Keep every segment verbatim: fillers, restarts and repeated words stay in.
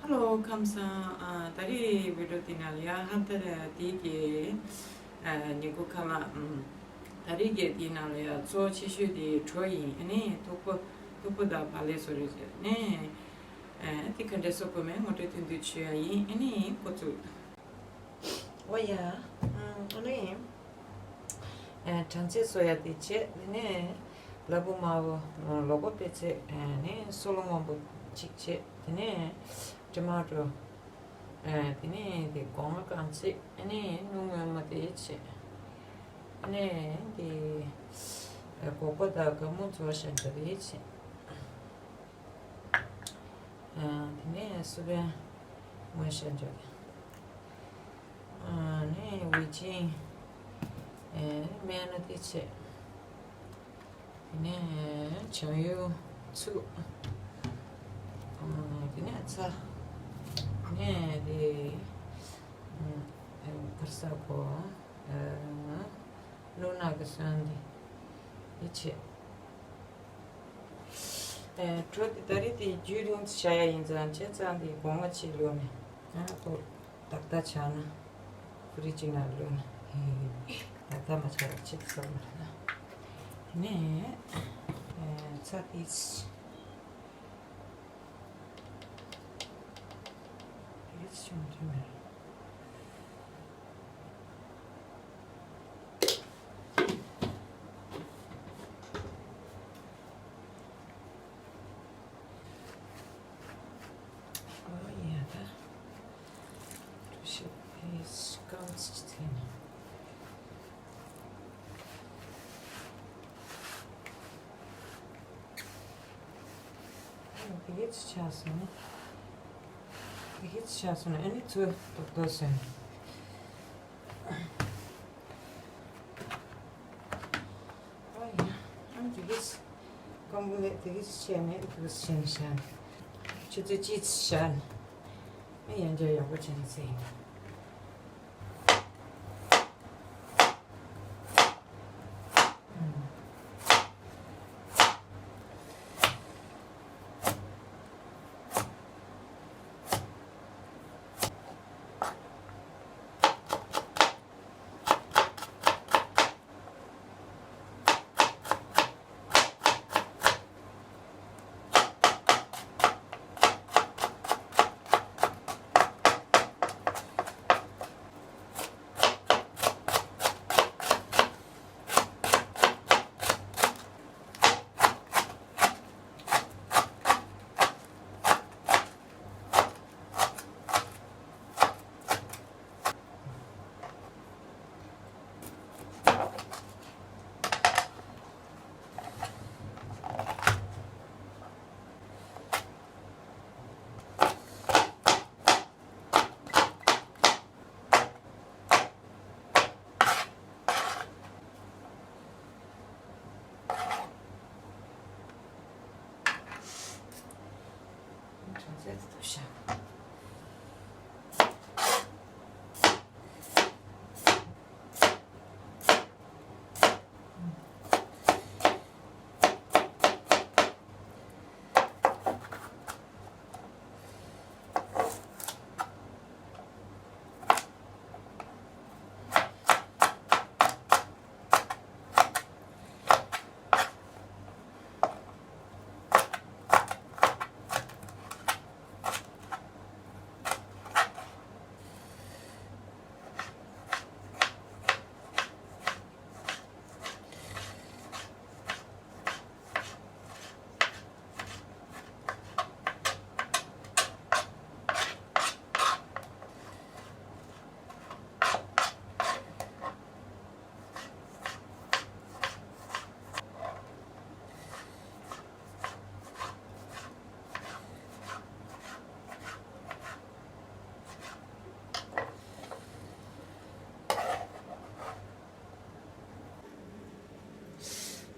ཧེ་ལོ། ཁམས་བཟང་། ཨ། ད་རེས་བི་ཌི་ཡོ་དེ་ནང་ལ་ཡ་ཧན་ཏར་དེ་གི་ཨ་ཉིན་གུང་ཁ་ལག་ཨམ། ད་རེས་ཀྱི་དེ་ནང་ལ་ཡ་གཙོ་ཆེ་ཤོས་དེ་གྲོ་ཡིན། ཨ་ནི་ཐུག་པ་ཐུག་པ་དང་བག་ལེབ་བཟོ་རེད་ཟེར་ནས། ཨ། དེ་ག་འདྲས་བཟོ་དགོས་མིན་ངོ་སྤྲོད་ཐུང་ཐུང་ཞུ་ཡ་ཡིན། ཨ་ནི་འགོ་བཙུགས། འོ་ཡ། ཨ། ཨ་ནི། ཨ། གྲང་ཚལ་བཟོ་ཡ་དེ་བྱས། དེ་ནས་ལ་ཕུག་མར་པོ། ལོག་པ་པེ་ཙེ། ཨ་ནི་སོལ་རླུང་དབང་པོ་གཅིག་བྱས། དེ་ནས་ཊ་མ་ཊོ། ཨ། དེ་ནས་དེ་སྒོ་ང་རྐང་གཅིག། ཨ་ནི་སྣུམ་སྔོན་མོ་དེ་བྱས། ཨ་ནི་དེ་སྒོག་པ་དང་སྒ་སྨུག་བཙོ་བྱས་འདྲ་དེ་བྱས། ཨ། དེ་ནས་སུ་བན་མོ་ཤ་འཇོག་ཨ་ནི་ཝི་ཅིང་། ཨ། སྨན་སྣ་དེ་བྱས། དེ་ནས་བྱང་ཡུ་ཚུགས། ཨ། དེ་ནས་ཚྭ། དེ་ནས་དེ་ཨ་གར་ས་གོ། ཨ། རླུང་ནག་གི་སོན་དེ་དེ་བྱས། ཨེ། གྲོ་དེ་ད་རེས་དེ་རྒྱུན་རིང་བྱ་ཡ་ཡིན་ཙང་བྱས་ཙང་དེ་སྒོ་ང་གཅིག་བླུགས་ནས། ཨ། ཁོ་ཏག་ཏག་ཆགས་ན་ཕུ་རི་གཅིག་ནང་བླུགས་ནས་ཏག་ཏག་མ་ཆགས་པ་ཆེད་དུ་བཟོས་པ་རེད་ན། དེ་ནས་ཨེ་ཚྭ་ཏིས། དེ་ཆུང་ཆུང་རེད། ཨོ་ཡ་ད། གྲོ་ཞིབ་ཨེ་སྐམ་ཅིག་ཐེན། ཨ། དེ་གས་ཆགས་སོང་། དེ་གས་ཆགས་སོང་ན་ཨ་ནི་ཚུར་ཏོག་ཏོག་སོན། ཨ་ཡ། ཨ། དེ་གས་སྐམ་པོ་ལས་དེ་གས་བྱས་ནས་དེ་གས་བྱས་ནས་བཞག་ནས། ཆུ་ཚོད་གཅིག་བཞག་ནས། ཨ། ཡང་བསྐྱར་ཡག་པོ་བྱས་ནས་ཟས་ཡིན།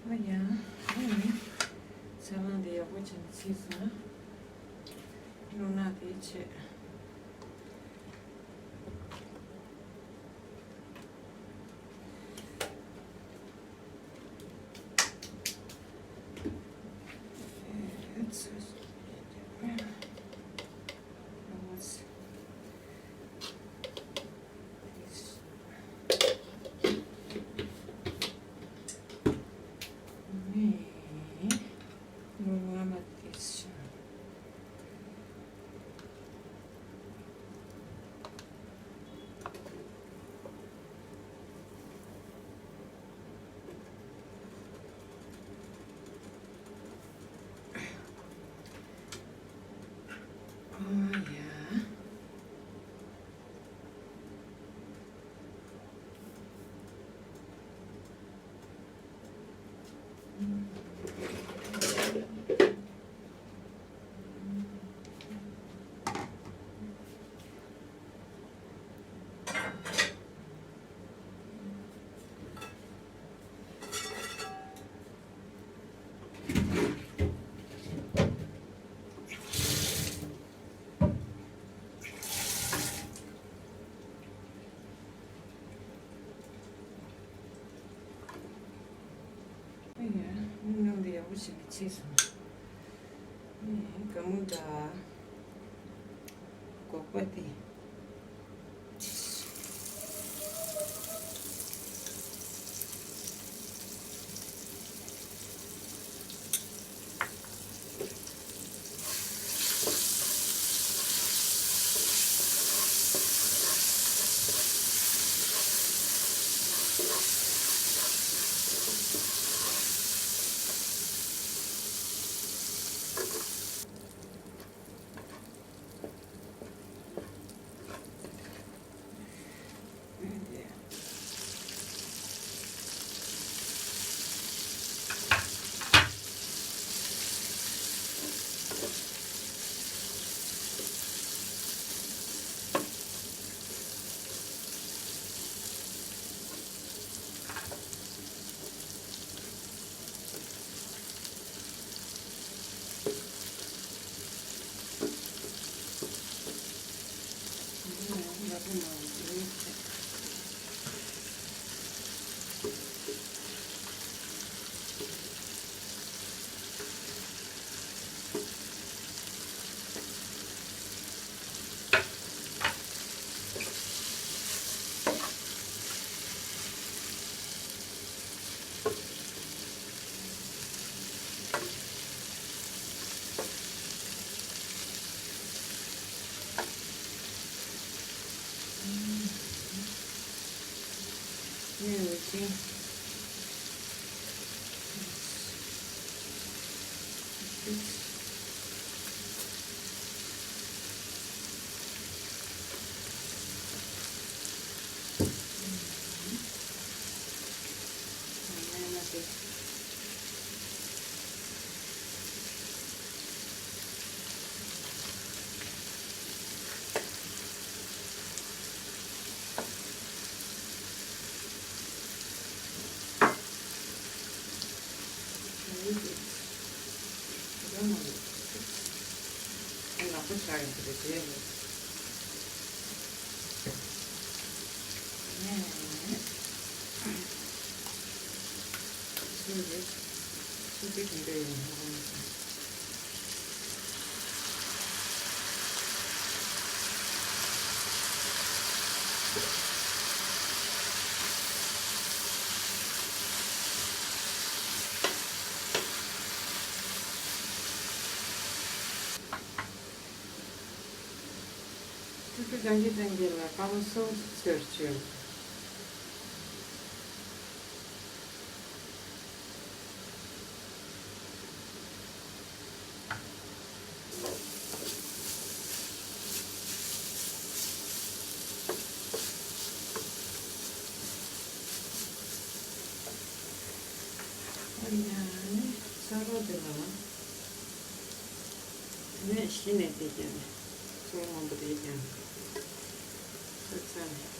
ཨ་ཡ། ཨ་ནི། ཚ་ལང་དེ་ཡག་པོ་བྱས་ནས་ཚིག་སོང་ན། རླུང་ནག་དེ་བྱས། ཞིག་ཕྱིས་སོང་། ནས་སྒ་མོ་འདྲ། སྒོག་པ་དེ། ཡག་པོ་ཆགས་ཡོང་གི་རེད་དེ། ནས་ཚོད་འདི་ཚོད་འདི་ག་འདྲ་ཡིན་ཧ་གོ་མི་སོང་། སྤྲུལ་སྐུ་སངས་རྒྱས་བསྟན་རྒྱས་ལ་དཀར་མོ་གསུམ་གསོལ་ཞུ། ཨ་ཡ་ནི་ས་རོ་དེ་ལ། ནས་གཞི་ནས་དེ་རྒྱབ་ནས་གཙོ་བོ་མང་པོ་དེ་རྒྱབ་ནས་ས་ཚ་ནས།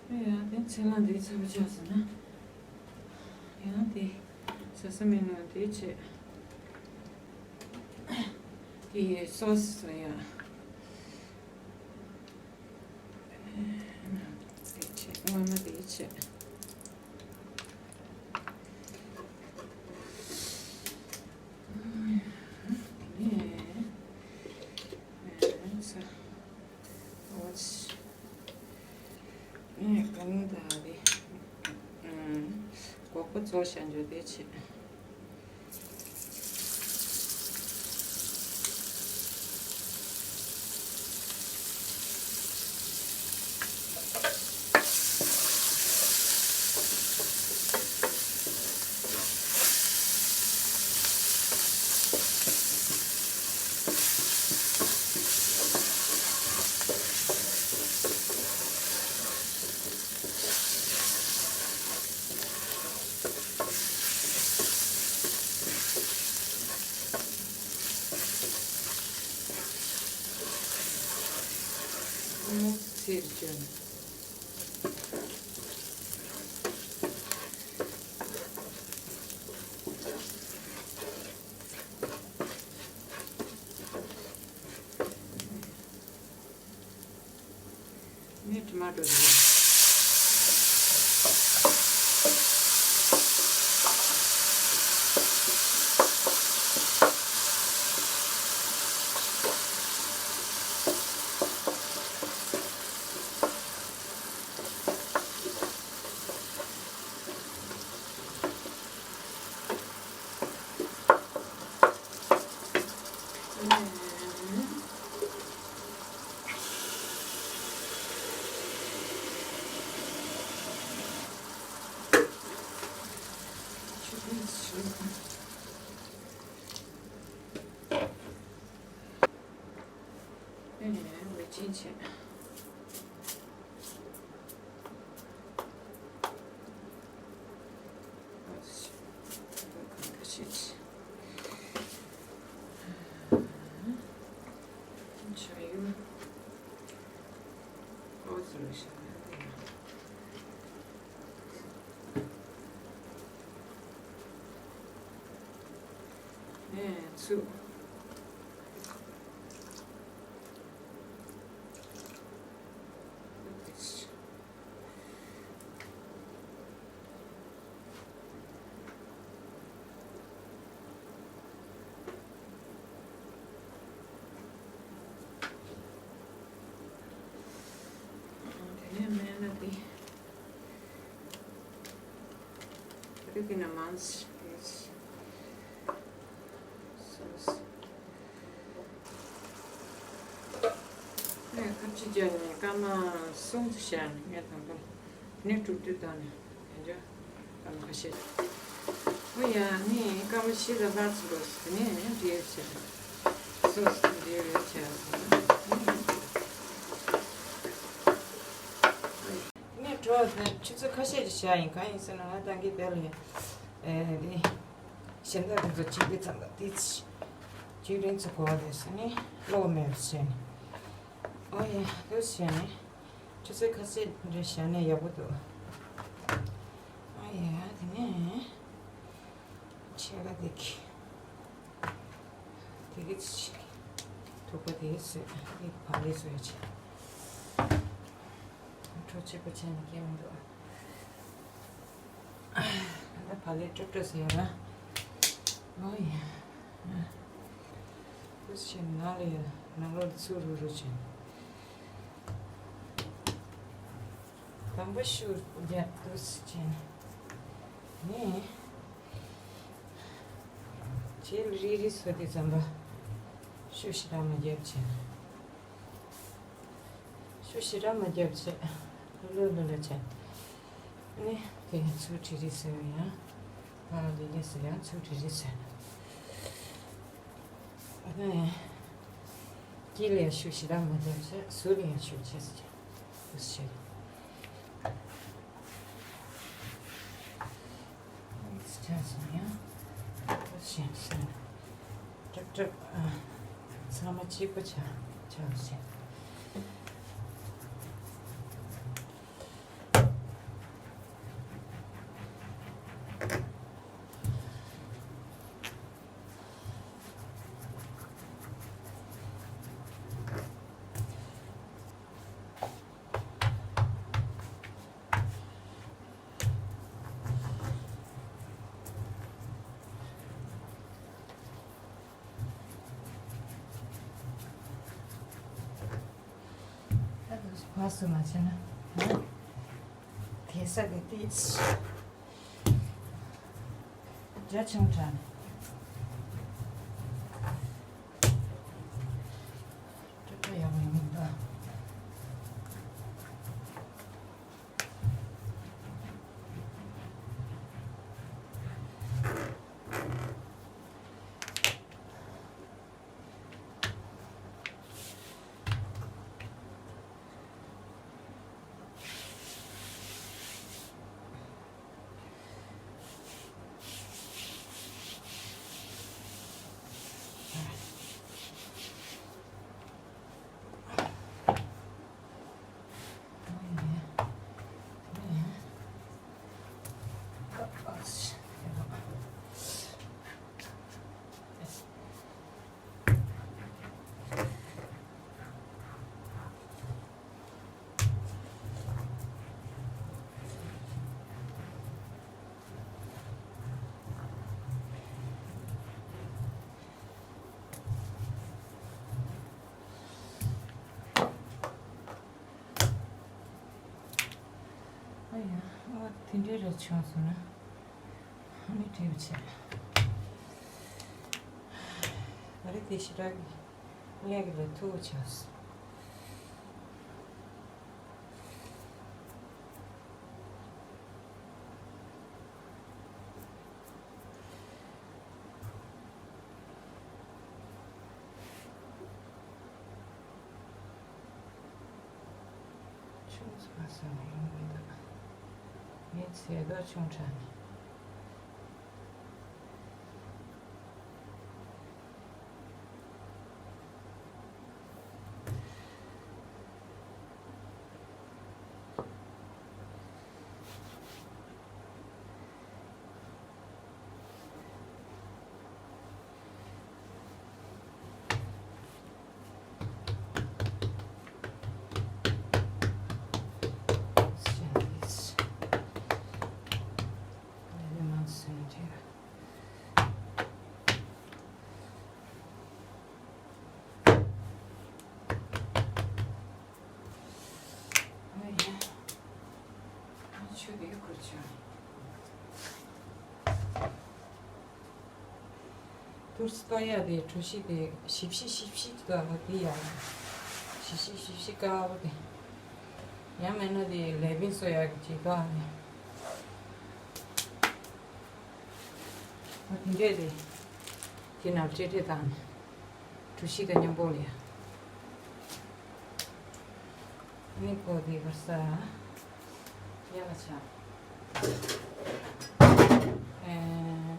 ཡང་དེ་ཚེ་ལ་འདི་ཚ་པོ་ཆགས་སོང་ན། ཡང་དེ་ཟ་ས་མེད་ནོ་དེ་བྱས། དེ་སོ་སོ་ཡ། དེ་བྱས་ངོ་མ་དེ་བྱས། དེ་ནས་ས། ཨོ་ཆི། ཨེ་གང་ད་རེད། ཨ། སྒོག་པ་བཙོ་བྱ་འཇོག་དེ་བྱེད། ཚིལ་བཅོས་ནས། ནི་ཊོ་མ་ཊོ་རེད། ཨེ། ཝེ་ཅིན་བྱས། ཨ་ཙི། ཁ་ཤས་ཅིག་ཆ་ཡུ། ཨོ་ཙི་ལ་ཤ་ན་དེ་ཡང་། ཨེ། ཚུགས། དེ་ནས་སྨན་སྣ་འདི། རིགས་ཀྱི་ནང་མང་ཞིག་ཡོད། སོ་སོ། ངས་ཁ་ཕྱེ་བརྒྱབ་ནས་སྐར་མ་གསུམ་དུ་བཞག་ནས། ངས་དང་པོ་ནས་དྲུག་དུ་བཏང་ནས་ཡང་བསྐྱར་སྐར་མ་ཁ་ཤས། ཨོ་ཡ། ནི་སྐར་མ་བཞི་ལ་ལྷག་ཙམ་འགྲོ་སོང་། དེ་ནས་འབྲས་བུ་ཆེ་སོ་སོ་འབྲས་བུ་ཆེ་སོང་། ནས་གྲོ་ཆུ་ཚོད་ཁ་ཤས་ཅིག་བཞག་ཡིན། གང་ཡིན་ཟེར་ན་ང་ཏང་གི་དེ་ལ་ཡ། ཨེ། དེ་གཞན་དག་དེ་ཚོ་བྱེད་དུས་ཙམ་པ་དེ་ཅིག་རིང་ཙམ་འགོར་བ་རེད་ཟེར་ནས་བློ་མེད་པ་བྱས་ནས། ཨོ་ཡ། དེ་བྱས་ནས་ཆུ་ཚོད་ཁ་ཤས་རེ་བཞག་ན་ཡག་པོ་འདུག་ཨོ་ཡ། དེ་ནས་ཕྱེད་ཀ་དེ་གི། དེ་གི་ཚིག་དུག་པ་དེ་གི་བཟོས། དེ་གི་བག་ལེབ་བཟོས་བྱས། ཁྲོ་ཆེ་པོ་བྱས་ནས་སྐྱེ་མི་འདུག་ཨ། ད་བག་ལེབ་སྤྲོ་སྤྲོ་བཟོས་ཡོད་ན། ཨོ་ཡ། དུས་ཕྱིན་ན་ལས་ནང་ལོགས་ཚུར་རུ་རུ་བྱས། དང་པོ་ཤུ་རྒྱག་དུས་ཕྱིན་ནས། ཇེལ་རིལ་རིལ་བཟོ་དུས་ཙམ་པ་ཤུ་ཞེ་དྲག་མ་བརྒྱབ་བྱས། ཤུ་ཞེ་དྲག་མ་བརྒྱབ་བྱས། ལྷོད་ལྷོད་ལ་བྱས། ནི་དེ་ཡང་ཚུར་རིལ་རིལ་བཟོས། ཡང་ཕར་རིལ་རིལ་བཟོས། ཡང་ཚུར་རིལ་རིལ་བཟོས། ཨ་ནི་དཀྱིལ་ལ་ཡང་ཤུ་ཞེ་དྲག་མ་བརྒྱབ་བྱས། ཟུར་ལ་ཡང་ཤུ་བྱས་ཟེར། དུས་ཕྱིན། ཆ་ཚང་ཡང་། ཞེས་ཟེར། གྲིབ་གྲིབ། ཨ། ཚང་མ་གཅིག་པ་ཆགས་ཆགས་ཤིང་། ད་དུང་བ་སུ་མ་བྱས་ན། དེ་ས་གི་ཏིས། རྒྱ་ཆུང་དྲགས་ནས། སྤྲོ་སྤྲོ་ཡག་པོ་ཡིན་མི་འདུག་ཡང་ཨ་དེ་འདྲའི་རེ་བྱུང་སོང་ན་ཨ་ནི་བྲིས་པ་བྱས། ཨ་རི་དེ་ཞེ་དྲག་གི་ངས་གི་ལ་ཐུག་བྱས། ཆུང་ཙག་ཙག་ཡོང་མི་འདུག་ངའི་ཚེ་རྡོ་ཆུང་དྲགས་ནས། ཆུ་དེ་ཁུར་ཆུ། དུར་སི་ཏོ་ཡ་དེ་གྲུ་བཞི་དེ་ཞིབ་ཞིབ་ཞིབ་ཞིབ་ཏོ་ཧོ་དེ་ཡ། ཞིབ་ཞིབ་ཞིབ་ཞིབ་ཀ་བོ་དེ། ཡང་མེད་ན་དེ་ལེ་བིང་སོ་ཡ་གི་ཅིག་ཏོ་ཨ་ནི། ཨ་དེ་འདྲས་དེ། དེ་ནང་སྤྲེལ་སྤྲེལ་དང་། གྲུ་བཞི་དང་མཉམ་པོ་ལ་ཡ། ནི་ཀོ་དེ་བར་ས། ཡ་ལ་ཆ། ཨེ།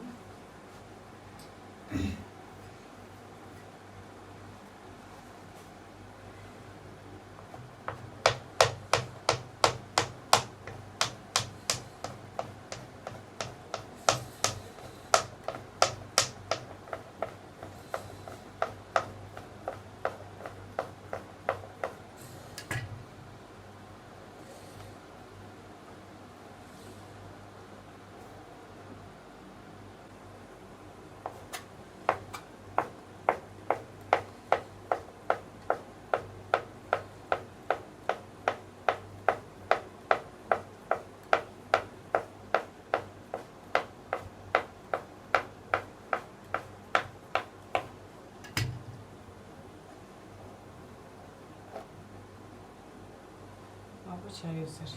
མང་པོ་ཆགས་ཡོད་ཟེར།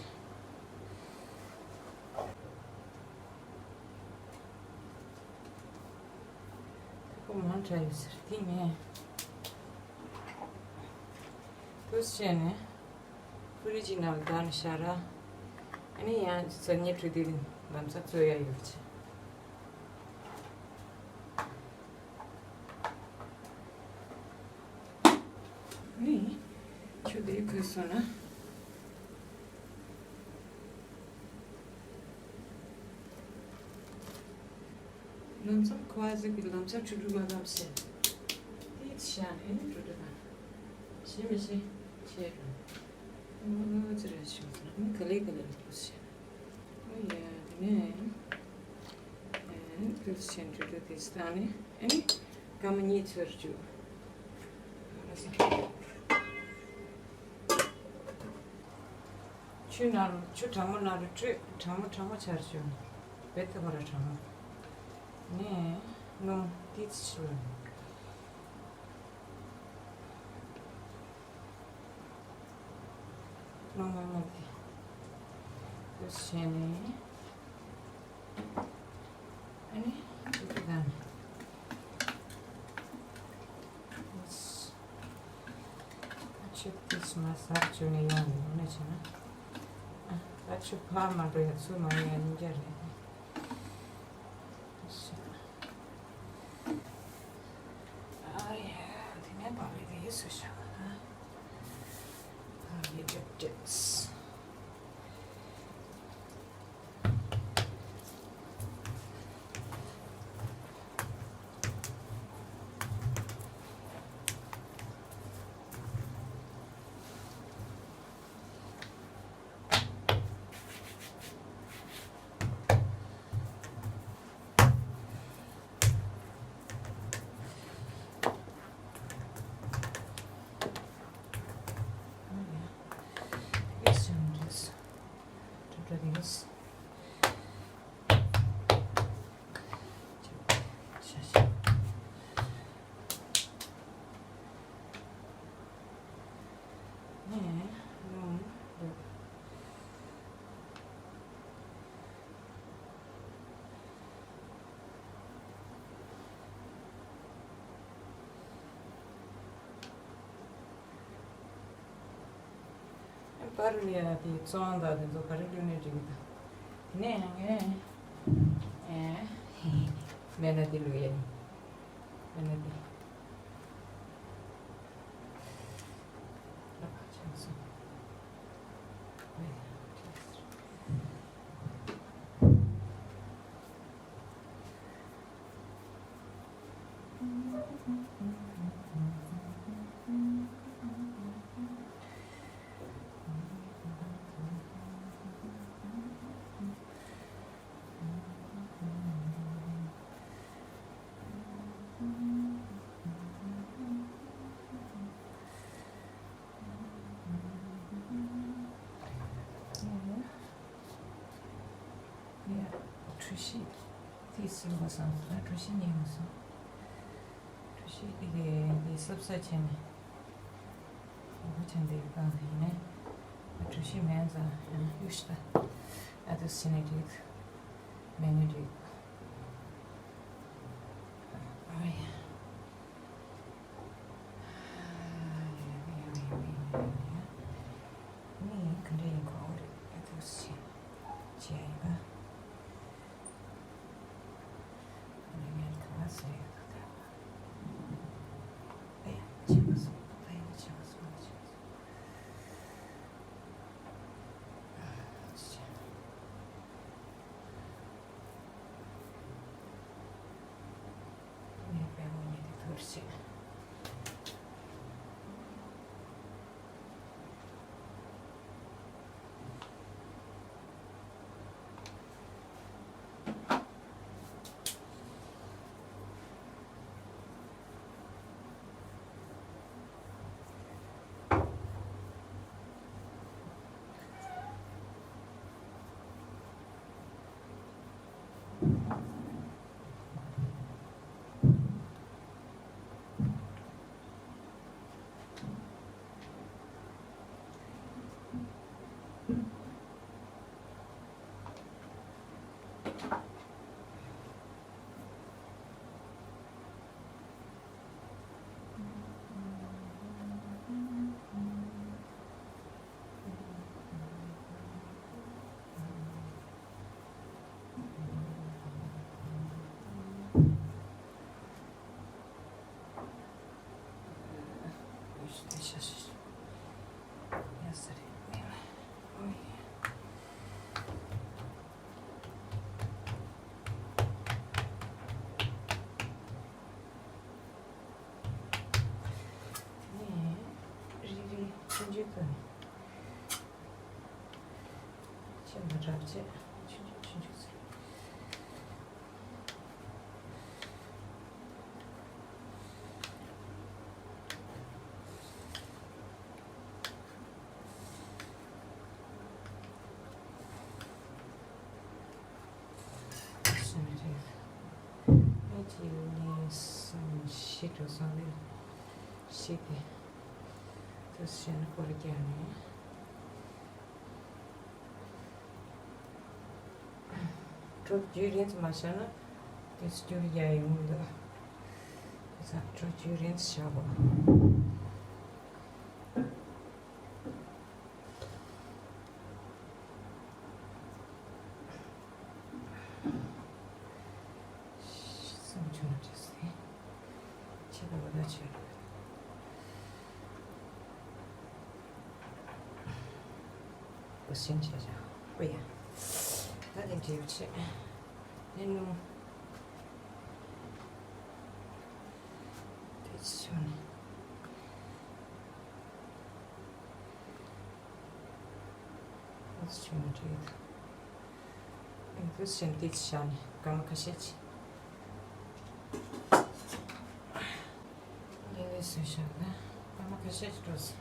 ཐུག་པ་མང་དྲགས་ཡོད་ཟེར་དེ་ངས། དུས་བྱས་ནས། ཨོ་རི་ཇི་ནལ་དང་ཤ་ར། ཨ་ནི་ཡང་ཟ་ཉེ་འཕྲོ་དེ་ལམ་སང་བཙོས་ཡ་ཡོད་ཅེ། ནི། ཆུ་དེ་ཁོལ་སོང་ན། ལམ་སང་ཁོ་ཨ་ཟིག་གི་ལམ་སང་ཆུ་དྲུག་མ་བབས་ཤེས། དེ་ཤ་ཨེ་ནི་དྲུག་དྲུག་དང་། ཤེས་མི་ཤེས་ཆེ་རུ། ཨོ་ཙི་ར་ཆུ་ཙི་ར་ནི་ག་ལེ་ག་ལེ་ལ་ཁོ་ཤེས། ཨོ་ཡ་དེ་ནས། ཨེ་ནི་དུས་ཆེན་དྲུག་དྲུག་དེ་སྟེང་ནས་ཨེ་ནི་སྐར་མ་གཉིས་ཚོར་བཅུག་ཆུ་ནང་རུ་ཆུ་གྲང་མོ་ནང་རུ་བཀྲུས། གྲང་མོ་གྲང་མོ་ཆར་བྱུང་། བེད་ཐུབ་པ་ར་གྲང་མོ། ནས་སྣུམ་ཏིས་ཆུ། སྣུམ་ངོས་ངོས་དེ་བྱས་ནས། ཨ་ནི་ཅི་ལྟར་དང་། ཨ་ཆུ་ཏིས་མ་ཟག་བཅུག་ནས་ཡང་ཡོང་ནས་བྱས་ན། ཨ་ད་ཆུ་ཕར་མ་འགྲོ་ཡ་ཚུར་མ་ཡོང་ཡ་སྙིང་རྗེ་རེད། ཨ་ཡ་དེ་ནས་བག་ལེབ་དེ་ཡིས་སུ་བཞག་ན། བག་ལེབ་རྒྱབ་སྤྲད། ཨེ་ པར་ལ་ཡ་དེ་བཙོང་དང་དེ་ཚོ་ག་རེ་བླུགས་ནས་འགྲིག་གི་འདུག་དེ་ནས་ཡང་ངས་ཨེ་མེད་ན་དེ་བླུགས་ཡ་ཡིན། མེད་ན་དེ། ཡ། གྲོ་ཞིབ་དེ་སིལ་བ་བཟང་སོང་ན་གྲོ་ཞིབ་རྙེད་མ་སོང་། གྲོ་ཞིབ་དེ་གའི་དེ་སབ་ས་བྱས་ནས་འོ་བ་ཆང་དེ་བཏང་ཡིན་ནས་གྲོ་ཞིབ་མེད་ཙང་ཡང་གཡུ་ཤ་ད་ཨ་དུ་སི་ནས་རེད། མེད་ནས་རེད། ཨ་ཡ། ནི་ག་འདྲ་ཡིན་གོ་རེད། ཨ་དུ་སི་བྱས་ཡིན་པ། དེ་ནས་རིལ་རིལ་ཆུང་ཆུང་བཏང་ནས། ཆེན་པོ་འདྲ་བྱས་ཆུང་ཆུང་ཆུང་ཆུང་ཟེར། སུ་མི་རེད། ཨེ་ཅི་ནས་སམ་ཤི་འགྲོ་སོང་ལེ། ཤི་དེ། དུ་ཤན་སྐོར་རྒྱག་ནས། དྲོ་རྒྱུན་རིང་ཙམ་མ་བཞག་ན་དེ་སྐྱུར་རྒྱག་ཡོང་གི་འདུག་དེ་ཙང་དྲོ་རྒྱུན་རིང་ཙམ་བཞག་དགོས། སེམས་ཆུང་བྱས་སེ། ཆེ་བ་བ་ད་ཆེ། བུ་སེམས་ཆེ་ཆེ། བུ་ཡ། ད་དེ་འདྲའི་ཆེ། ཨེ་ནུ། དེ་ཆུང་ནི། ཨ་ཆུང་རེད། ཨེ་དུ་སེམས་དེ་ཆ་ནི་སྐར་མ་ཁ་ཤས་ཆེ། ལེ་ལེ་སུ་ཤ་ན་སྐར་མ་ཁ་ཤས་ཆེ་འགྲོ་སེ།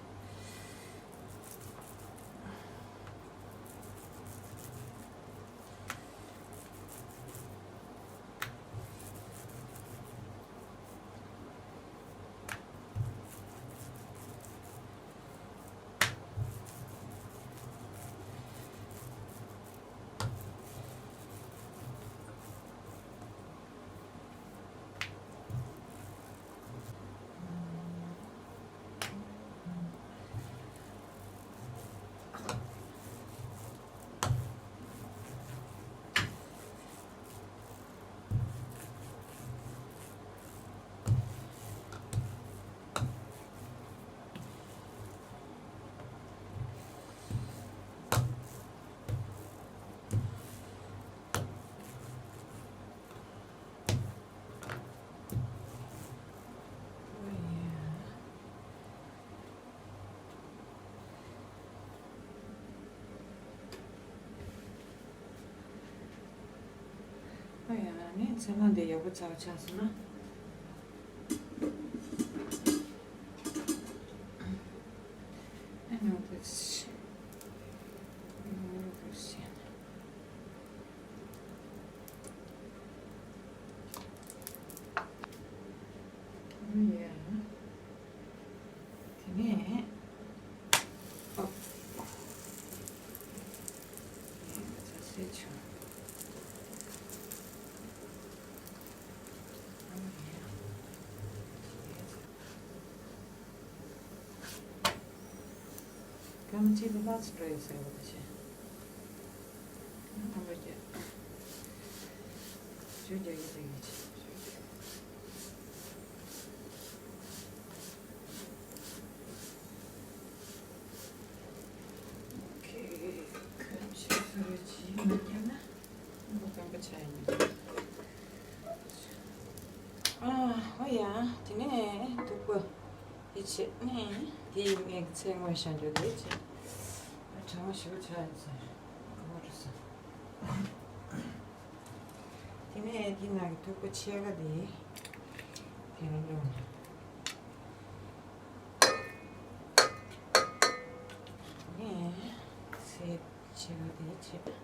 ཚལ་མ་འདི་ཡག་པོ་ཚར་ཆགས་སོང་ན། I know this. I know this. Oh, yeah. དེ་ནས། ཨོ། ཡིན་ད་ཆ་ཤས་ཆུང་། སྐར་མ་གཅིག་ལ་ལྷག་ཙམ་འགྲོ་ཡོད་ཟེར་བ་དེ་བྱས། ཨ་ཐམ་པ་བརྒྱབ། ཞུ་རྒྱག་གི་རེད། ཞུ་རྒྱག་ཁོས་ཁོས་སོ་རུ་ཅིག་མ་བརྒྱབ་ན་ཁོ་སྐམ་པོ་ཆགས་ཡིན། ཨ་ཧོ་ཡ། དེ་ནས་སྟུག་པོ་དེ་བྱས་ནས་དེའི་མིག་ཚད་ངོས་བཞག་འགྲོ་དེ་བྱས། ཨ་གྲང་མོ་ཞེ་པོ་ཆགས་ཡིན་ཟེར། ག་པར་འགྲོ་སོང་། དེ་ནས་དེ་ནང་གི་སྟུག་པོ་ཕྱེད་ཀ་དེ་དེ་ནས་བླུགས་ནས། ནས་ཚལ་ཕྱེད་ཀ་དེ་བྱས།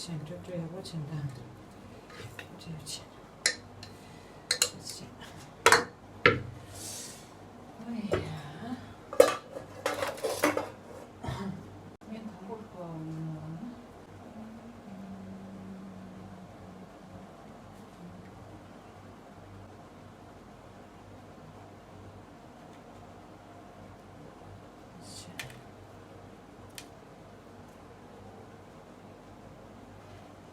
ཞེ་དྲག་སྤྲོ་ཡག་པོ་བྱེད་དང་། སྤྲོ་བྱེད། ཨོ་ཡ། ངས་དང་པོ་ཐོག་ཡིན་ནོ།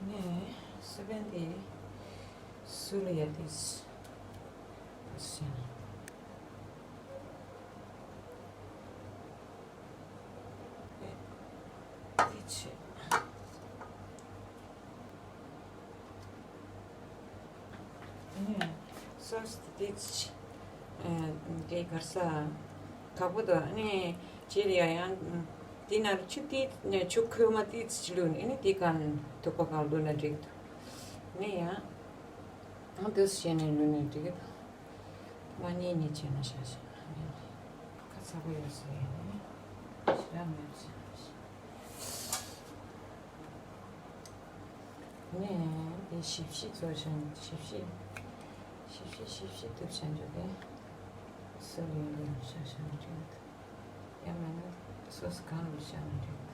ནས་སི་པན་དེ་སུ་ལ་ཡ་དེ་སི་དེ་ཆེ། ནས་སོ་སི་དེ་ཆེ། དེ་གར་ས་དག་པོ་དང་ནས་ཆེ་ལ་ཡ་ཡང་དེ་ན་ཆུ་དེ་ཆུ་ཁོལ་མ་དེ་ཆེ་ལུ་ནས་ནས་དེ་གང་དུག་པ་གང་ལུ་ན་འགྲིག་འདུག་ནས་ཡང་ཨང་དུ་བྱས་ནས་ལུ་ན་འགྲིག་འདུག་མ་ཉེས་ཉེས་བྱས་ན་ཤ་ཤ་ཁ་ཚ་པོ་ཡོད་ཟེར་ཡིན་ནས་ཞེ་དྲག་མེད་ཟེར་ནས། ནས་དེ་ཞིབ་ཞིབ་བཟོ་བྱས་ཞིབ་ཞིབ་ཞིབ་ཞིབ་ཞིབ་ཞིབ་ཐུབ་བྱས་འགྲོ་དེ་སོ་ལུས་ལུས་ཤ་ཤ་འགྲིག་འདུག་ཡང་མིན་ན་སོ་སོ་གང་ལུས་ཤ་ན་འགྲིག་འདུག་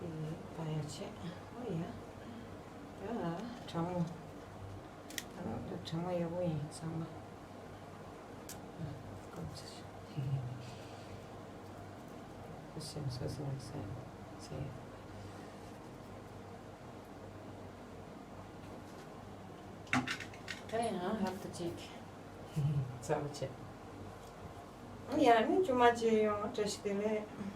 དེ་པ་ཡ་ཆེ། ཨོ་ཡ། ད་གྲང་མོ། ད་གྲང་མོ་ཡག་པོ་ཡིན་ཚང་མ། སེམས་སོ་སོ་ནས་སེམས་སེམས། ད་ཡང་ཧབ་ཏུ་གཅིག་ཚ་བོ་བྱེད། ཡང་ནི་ཅུང་མ་བྱེད་ཡོང་བཀྲ་ཤིས་བདེ་ལེགས།